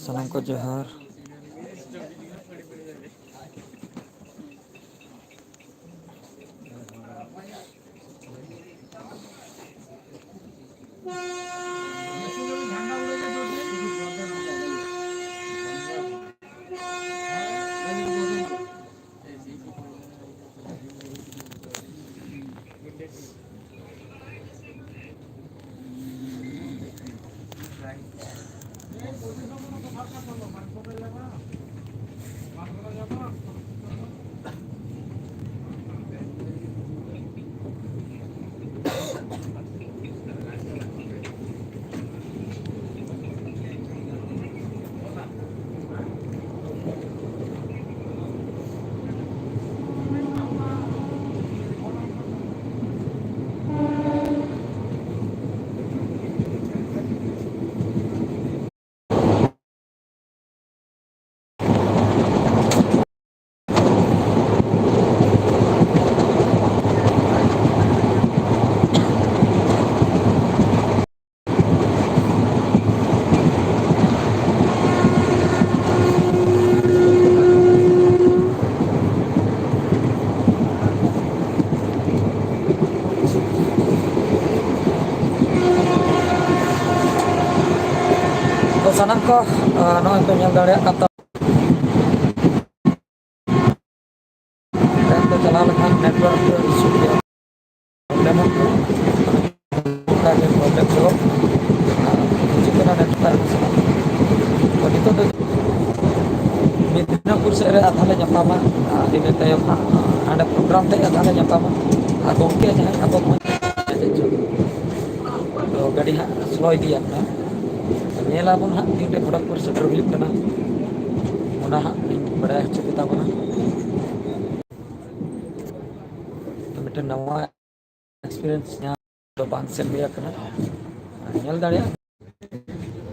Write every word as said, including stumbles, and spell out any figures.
ᱥᱟᱱᱟᱢ ᱠᱚ ᱡᱚᱦᱟᱨ᱾ ᱛᱚ, ᱟᱨ ᱱᱚᱜᱼᱚᱭ ᱯᱮ ᱧᱮᱞ ᱫᱟᱲᱮᱭᱟᱜ ᱠᱟᱱ ᱛᱟᱵᱚᱱᱟ, ᱛᱟᱭᱚᱢ ᱛᱮ ᱪᱟᱞᱟᱣ ᱞᱮᱠᱷᱟᱱ network issue ᱜᱮᱭᱟ, problem ᱚᱜ ᱠᱟᱱᱟ᱾ ᱚᱱᱠᱟ ᱜᱮ problem ᱧᱮᱞᱚᱜ ᱠᱟᱱᱟ᱾ ᱦᱤᱡᱩᱜ ᱠᱟᱱᱟ network ᱥᱟᱞᱟᱜ᱾ ᱛᱚ, ᱱᱤᱛᱚᱜ ᱫᱚ ᱢᱮᱫᱽᱱᱟᱯᱩᱨ ᱥᱮᱫ ᱨᱮ ᱟᱫᱷᱟ ᱞᱮ ᱧᱟᱯᱟᱢᱟ, ᱟᱨ ᱤᱱᱟᱹ ᱛᱟᱭᱚᱢ ᱦᱟᱸᱜ ᱦᱟᱸᱰᱮ program ᱴᱷᱮᱡ ᱟᱫᱷᱟ ᱞᱮ ᱧᱟᱯᱟᱢᱟ᱾ ᱟᱨ ᱜᱚᱢᱠᱮ ᱡᱟᱦᱟᱸᱭ ᱟᱵᱚ ᱢᱚᱡᱽ ᱛᱮ ᱪᱮᱫ ᱪᱚ, ᱛᱚ, ᱜᱟᱹᱰᱤ ᱦᱟᱸᱜ slow ᱤᱫᱤᱭᱟ ᱠᱟᱱᱟ᱾ ᱧᱮᱞ ᱟᱵᱚᱱ ᱦᱟᱸᱜ ᱛᱤᱱᱨᱮ ᱠᱷᱚᱲᱚᱜᱽᱯᱩᱨ ᱥᱮᱴᱮᱨ ᱦᱩᱭᱩᱜ ᱠᱟᱱᱟ, ᱚᱱᱟ ᱦᱟᱸᱜ ᱞᱤᱧ ᱵᱟᱲᱟᱭ ᱦᱚᱪᱚ ᱯᱮ ᱛᱟᱵᱚᱱᱟ᱾ ᱛᱚ, ᱢᱤᱫᱴᱮᱱ ᱱᱟᱣᱟ experience ᱧᱟᱢ ᱫᱚ ᱵᱟᱝ ᱥᱮᱱ ᱦᱩᱭ ᱟᱠᱟᱱᱟ᱾ ᱧᱮᱞ ᱫᱟᱲᱮᱭᱟᱜ